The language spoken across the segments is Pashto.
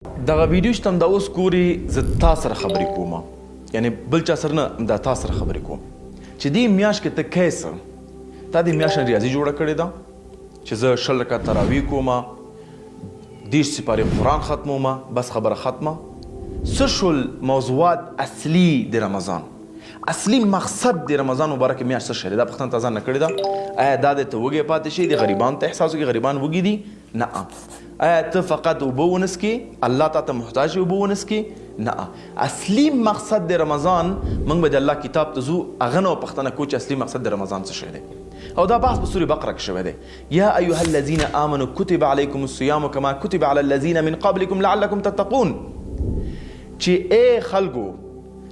دغه ویډیو چې تم دا اوس ګوري، زه تا سره خبرې کوم، یعنی بل چا سره نه، دا تا سره خبرې کوم چې دې میاشت کې ته کیسه تا دې میاشت ریاضي جوړه کړې ده چې زه 20 رکعت تراویح کوم، 30 سپارې قرآن ختموم، بس خبره ختمه. څه شول موضوعات اصلي د رمضان؟ اصلي مقصد د رمضان مبارک میاشت څه شی دی؟ دا پوښتنه تا ځان نه کړې ده؟ آیا دا د ته وږی پاتې شي، د غریبانو ته احساس وکړي غریبان وږي دي؟ نه. آیا ته فقط اوبه ونسکې، الله تا ته محتاج اوبه ونسکې؟ نه. اصلي مقصد د رمضان، موږ به د الله کتاب ته ځو، هغه نه پوښتنه کوو چې اصلي مقصد د رمضان څه شی دی. او دا بحث په سورې بقره کې شوی دی. یا ایها الذین آمنوا کتب علیکم الصیام کما کتب علی الذین من قبلکم لعلکم تتقون، چې ای خلکو،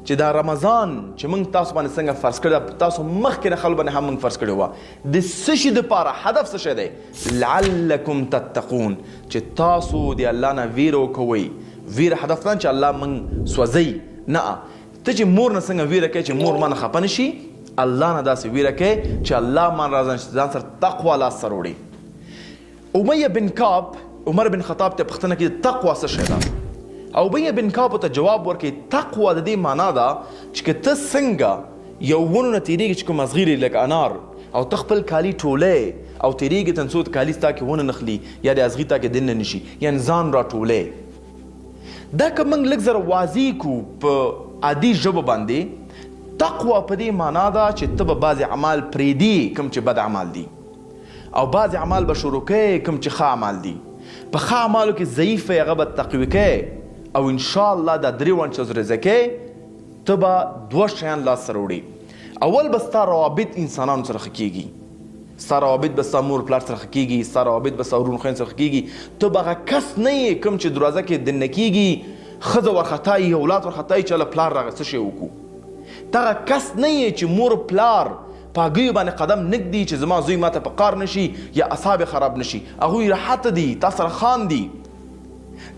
چې دا رمضان چې موږ تاسو باندې څنګه فرض کړی، تاسو مخکې نه خلکو باندې هم موږ فرض کړی وه، د څه شي دپاره، هدف څه شی دی؟ لعلکم تتقون، چې تاسو د الله نه ویره وکوئ. ویره هدف نه چې الله موږ سوځئ، نه. ته چې مور نه څنګه ویره کوې چې مور ما نه خفه نه شي، الله نه داسې ویره کوې چې الله ما راځان ځان سره تقوا لاس سره وړي. امیه بن کعب عمر بن خطاب ته پوښتنه کوي تقوا څه شی ده؟ او امیه بن کعب ته جواب ورکوي تقوا د دې معنا ده چې که ته څنګه یو ونو نه تېرېږي چې کوم ازغي لري لکه انار، او ته خپل کالي ټولی او تېرېږي تر څو کالي ستا کې ونه نښلي یا د ازغي تا کې دننه نه شي، یعنې ځان راټولی. دا که موږ لږ زره واضح کړو په عادي ژبه باندې، تقوا په دې معنا ده چې ته به بعضې اعمال پرېږدې کوم چې بد اعمال دي، او بعضې اعمال به شروع کوې کوم چې ښه اعمال دي. په ښه اعمالو کې ضعیف یې هغه به تقویه کوې، او انشاءالله دا درې واړه چې ورځې کوې ته به دوه شیان لاس سره وړي. اول به ستا روابط انسانانو سره ښه کېږي، ستا روابط به ستا مور پلار سره ښه کېږي، ستا روابط به ستا وروڼو خویندو سره ښه کېږي. ته به هغه کس نه یې کوم چې دروازه کې دننه کېږي، ښځه ورخطا یي، اولاد ورخطا یي چې هله پلار راغی څه شی وکړو. ته هغه کس نه یې چې مور پلار په هګیو باندې قدم نه ږدي چې زما زوی ماته په قار نه شي یا اعصاب یې خراب نه شي، هغوی راحته دي، تا سره خاندي.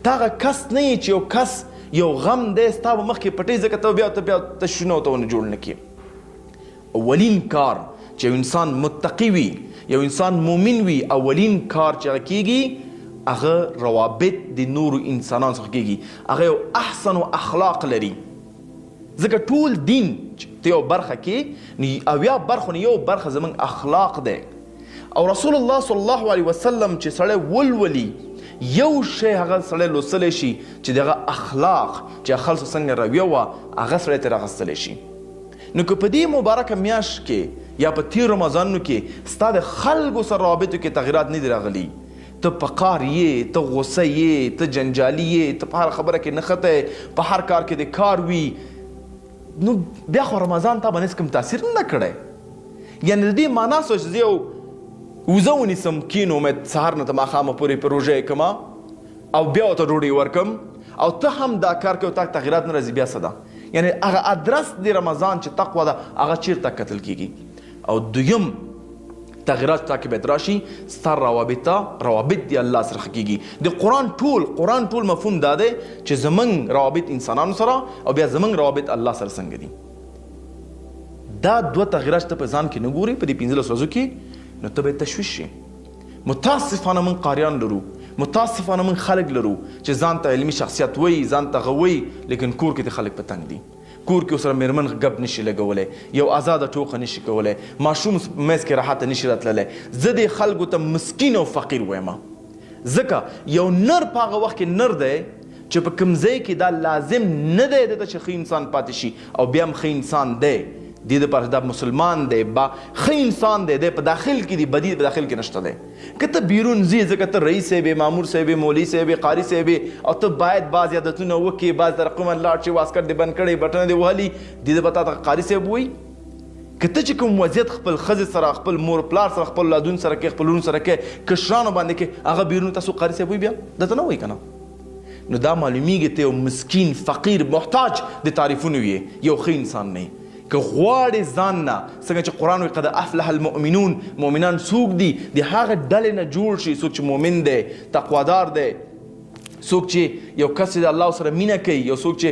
ته هغه کس نه یې چې یو کس یو غم دی ستا په مخ کې پټوي، ځکه ته بیا ته بیا تشویشونه ورته ونه جوړ نه کړې. اولین کار چې یو انسان متقي وي، یو انسان مؤمن وي، اولین کار چې هغه کېږي هغه روابط د نورو انسانانو څخه کېږي، هغه یو احسن و اخلاق لري. ځکه ټول دین چې ته یو برخه کې 70 برخو نه یو برخه زموږ اخلاق دی. او رسول الله صلی الله علیه وسلم چې سړی ولولي یو شی هغه سړی لوستلی شي چې دغه اخلاق چې خلکو څنګه رویه وه هغه سړی ترې راخیستلی شي. نو که په دې مبارکه میاشت کې یا په تېرو رمضانونو کې ستا د خلکو سره روابطو کې تغیرات نه دي راغلي، ته په قار یې، ته غوسه یې، ته جنجالي یې، ته په هره خبره کې نښتی، په هر کار کې د کار وي، نو بیا خو رمضان تا باندې هېڅ کوم تاثیر نه کړی. یعنې د دې معنا څه چې زه یو وزه ونیسم، کینوم سهار نه تر ماښامه پورې په روژه یې کړم او بیا ورته ډوډۍ ورکړم، او ته هم دا کار کوې او تا تغیرات نه راځي، بیا څه ده؟ یعنې هغه ادرس د رمضان چې تقوا ده هغه چیرته کتل کېږي؟ او دویم تغیرات تا کې باید راشي، ستا روابط دی الله سره ښه کېږي. د قرآن ټول مفهوم دا دی چې زمونږ روابط انسانانو سره او بیا زمونږ روابط الله سره څنګه دي. دا دوه تغیرات چې ته په ځان کې نه ګورې په دې 15 ورځو کې، نو ته به تشویش شې. متاسفانه موږ قاریان لرو، متاسفانه موږ خلک لرو چې ځان ته علمي شخصیت وایي، ځان ته هغه وایي، لیکن کور کې د خلک په تنګ دي. کور کې ورسره مېرمن ګپ نشي لګولی، یو ازاده ټوقه نشي کولی، ماشوم میز کې راحته نشي راتللی. زه دې خلکو ته مسکین او فقیر وایم، ځکه یو نر په هغه وخت کې نر دی چې په کوم ځای کې دا لازم نه دی ده ته چې ښه انسان پاتې شي، او بیا هم ښه انسان دی، دې دپاره چې دا مسلمان دی، با ښه انسان دی، دی په داخل کې دی، بدی په داخل کې نشته دی. که ته بیرون ځې، ځکه ته رئیس صاحب یې، مامور صاحب یې، مولوي صاحب یې، قاري صاحب یې، او ته باید بعضې عادتونه وکړې، بعضې طرقو باندې لاړ شې، واسکټ دې بند کړی، بټنه دې وهلي، دې ته به تا ته قاري صاحب وایي؟ که ته چې کوم وضعیت خپل ښځې سره، خپل مور پلار سره، خپل اولادونو سره کوې، خپل وروڼو سره کوې، کشرانو باندې کوې، هغه بیرون ته څوک قاري صاحب وایي؟ بیا درته نه وایي که نه؟ نو دا معلومیږي ته یو مسکین، فقیر، محتاج د تعریفونو یې، یو ښه انسان نه یې. که غواړې ځان نه، څنګه چې قرآن وایي قد افلح المؤمنون، مؤمنان څوک دي؟ د هغه ډلې نه جوړ شي څوک چې مؤمن دی، تقوادار دی، څوک چې یو کس چې د الله سره مینه کوي، یو څوک چې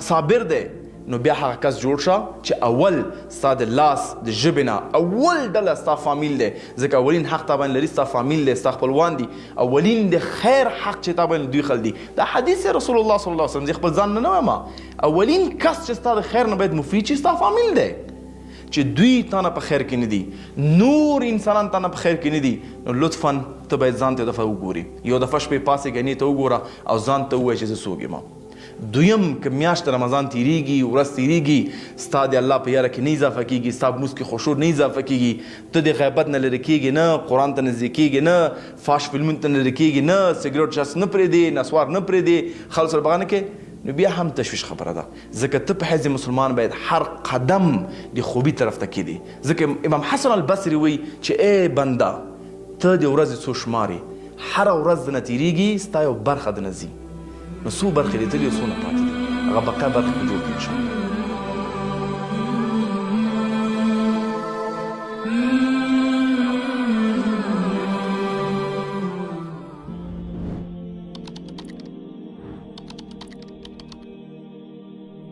صابر دی. نو بیا هغه کس جوړ شه چې اول ستا د لاس د ژبې نه اول ډله ستا فامیل دی، ځکه اولین حق تا باندې لري ستا فامیل دی، ستا خپلوان دي، اولین د خیر حق چې تا باندې دوی خل دي. دا حدیث رسول الله صلی الله علیه وسلم، زه خپل ځان نه وایم. اولین کس چې ستا د خیر نه باید مفید شي ستا فامیل دی، چې دوی تا نه په خیر کې نه دي، نور انسانان تا نه په خیر کې نه دي، نو لطفا ته باید ځان ته یو دفعه وګوري، یو دفعه شپې پاڅېږه، نه ته وګوره او ځان ته ووایه چې زه څوک یم. دویم، که میاشت رمضان تیریږي، ورځ تیریږي، ستا د الله په یاره کې نه اضافه کیږي، ستا په لمونځ کې خشوع نه اضافه کیږي، ته د غیبت نه لرې کیږي نه، قرآن ته نږدې کیږي نه، فاش فلمونو ته لرې کیږي نه، سګریټ چرس نه پرېږدې، نسوار نه پرېږدې، خلکو سره بغا نه کوې، نو بیا هم تشویش خبره ده. ځکه ته په حیث مسلمان باید هر قدم د خوبي طرف ته کیدې. ځکه امام حسن البصري وایي چې ای بنده، ته د ورځې څو شمارې، هره ورځ درنه تیریږي، ستا یو برخه درنه ځي، نو څو برخې دې تللي او څونه پاتې دي، هغه بقیه برخې به جوړ کړي انشاءالله.